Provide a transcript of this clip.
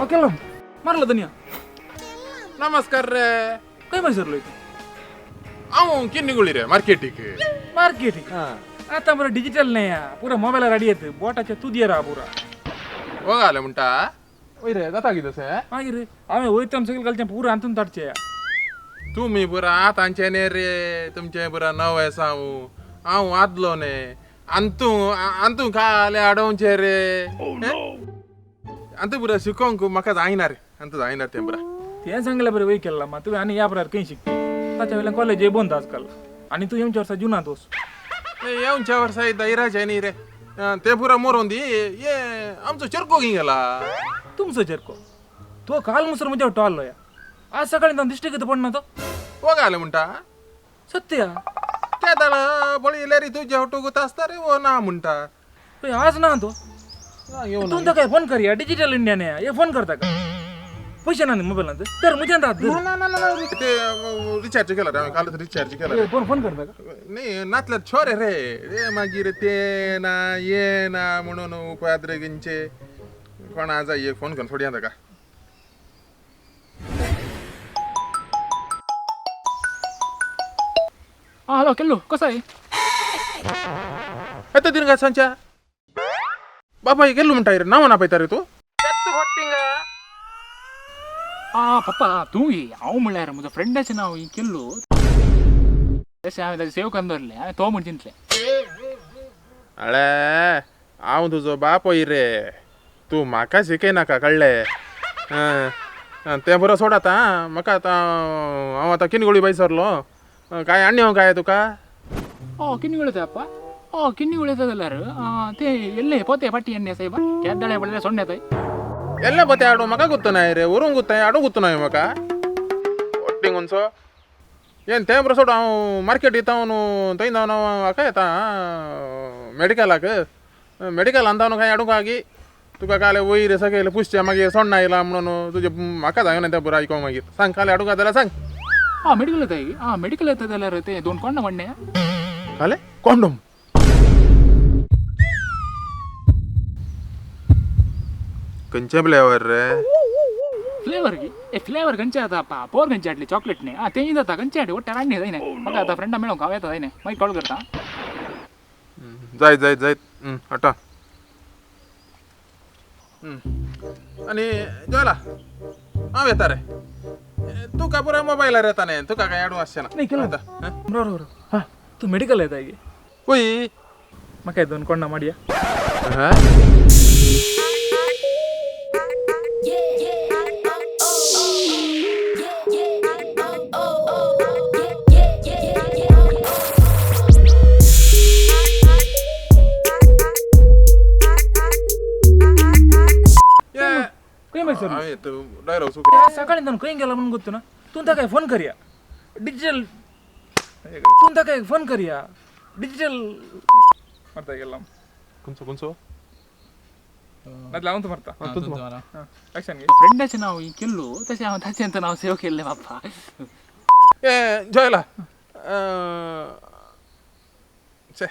केलो मारलो दनिया. नमस्कार रे. खंय मागीर सरलो? हांव किन्नी रे मार्केटीक. मार्केटीक आता बरं डिजिटल नाही पुरा मोबाईल रेडी येत बोटाच्या तुदयेर हा पुरा. होगाले म्हणटा वय रे जाता कितें तशें? मागीर हांवें वयता सगळें घालचें पुरा हातून ताडचें. तुमी पुरा आतांचे न्ही रे, तुमचें पुरा नवें आसा. हांव हांव आदलो न्ही. अंतू अंतू खाले आडोवचें रे. अंतू पुरा शिकोवंक म्हाका जायना रे, अंतू जायना तें पुरा. तें सांगलें बरें वय केल्लां मा तुवें. आनी ह्या बरार खंय शिकती? ताच्या वयल्यान कॉलेज बंद आजकाल आनी तूं येवच्या वर्सा जुनांत वच. येवच्या वर्सा इराचें न्ही रे, तें पुरा मोरोन दी. ये आमचो चेरको खंय गेला? तुमचो चेरको तो काल मुसर म्हज्या टॉल्लो या. आज सकाळी तांकां दिश्टी कितें पडना तो. होगाले म्हणटा? सत्य ते दाळ पळयल्यार तुज्या हटूक आसता रे. वो ना म्हणटा. पळय आज ना तो. तूं ताका फोन करया, डिजिटल इंडिया न्ही हे फोन करता का? पयशे ना न्ही मोबायलांत तर म्हज्यान हात धर. ना ना ना, ते रिचार्ज केला रे हांवें, कालच रिचार्ज केला. फोन फोन करता का? न्ही नातल्यार छोरे रे हे मागीर ते ना ये ना म्हणून उपाद्रे घेवचे. कोणा जाय एक फोन करून सोडया ताका. हां हॅलो केल्लो कसो आहे? येता दिन काय सांगच्या बाबा गेल्लो म्हणटा रे. नांव ना पळयता रे तूं. आं पप्पा तूं ये. हांव म्हणल्यार म्हजो फ्रेंडाचें नांव केल्लो तशें हांवें ताजें सेव करून दवरलें. हांवें तो म्हण चिंतलें. अळे हांव तुजो बापूय रे, तूं म्हाका शिकयनाका कळ्ळें? तें बरो सोड आतां. म्हाका आतां हांव आतां किनगोळी बाय सरलो. काय आनी हांव काय तुका? ओ किन्नी येता अप्पा? ओ किन्नी येता जाल्यार ते एल्ले पोते पाटी एण्णे सायबा केद्दाळे पडल्यार सोडणे येताय. एल्ले पोते हाडूं म्हाका गुत्तनाय रे, व्हरूंक गुत्ताय हाडूंक गुत्तनाय म्हाका. ಒಟ್ಟಿಂಗ್ ಉನ್ಸೋ ಏನು ತೇ ಬರೋ ಸೋಡು. हांव मार्केट येता थंय जावन हांव हाका येता मेडिकलाक. मेडिकल अंतावन कांय हाडूंक आगी तुका काले वयर सकयल पुसचें मागीर सोण्णां आयलां म्हणून तुजें म्हाका जायना तें बरो आयकोंक. मागीर सांग काले हाडूंक जाल्यार सांग. आं मेडिकल येताय. आं मेडिकल येता जाल्यार ते दोन कोंडा म्हणणे काले कॉन्डोम. खंयचे फ्लेवर रे? फ्लेवर की ए फ्लेवर खंयचे जाता पा पोर खंयचे हाडली चॉकलेट न्ही. आं तेंय जाता. खंयचे हाडली ಒಟ್ಟಾರೆ हाडणी जायना म्हाका. आतां फ्रेंडा मेळोंक हांव येता जायना, मागीर कॉल करता. जायत जायत जायत हाडटा. आनी जेवला हांव येता रे. तुका पुरा मोबायलार येता न्ही, तुका कांय हाडूंक आसचें ना. न्ही केलो बरोबर बरोबर. हां तूं मेडिकल येता गे? वय म्हाका दोन कोण्णा माडया. खंय मागीर सरलो? डायलॉग. सकाळी ताणें खंय गेला म्हणून गुत्तू ना. तूं ताका फोन करया डिजिटल. तूं ताका फोन करया डिजिटल मारता गेला. खंयचो खंयचो? नातल्यार हांव मारता. ऍक्शन घे. फ्रेंडाचें नांव केल्लो तशें हांवें ताचें नांव सेव केल्लें बाप्पा. ए जॉयला. छे.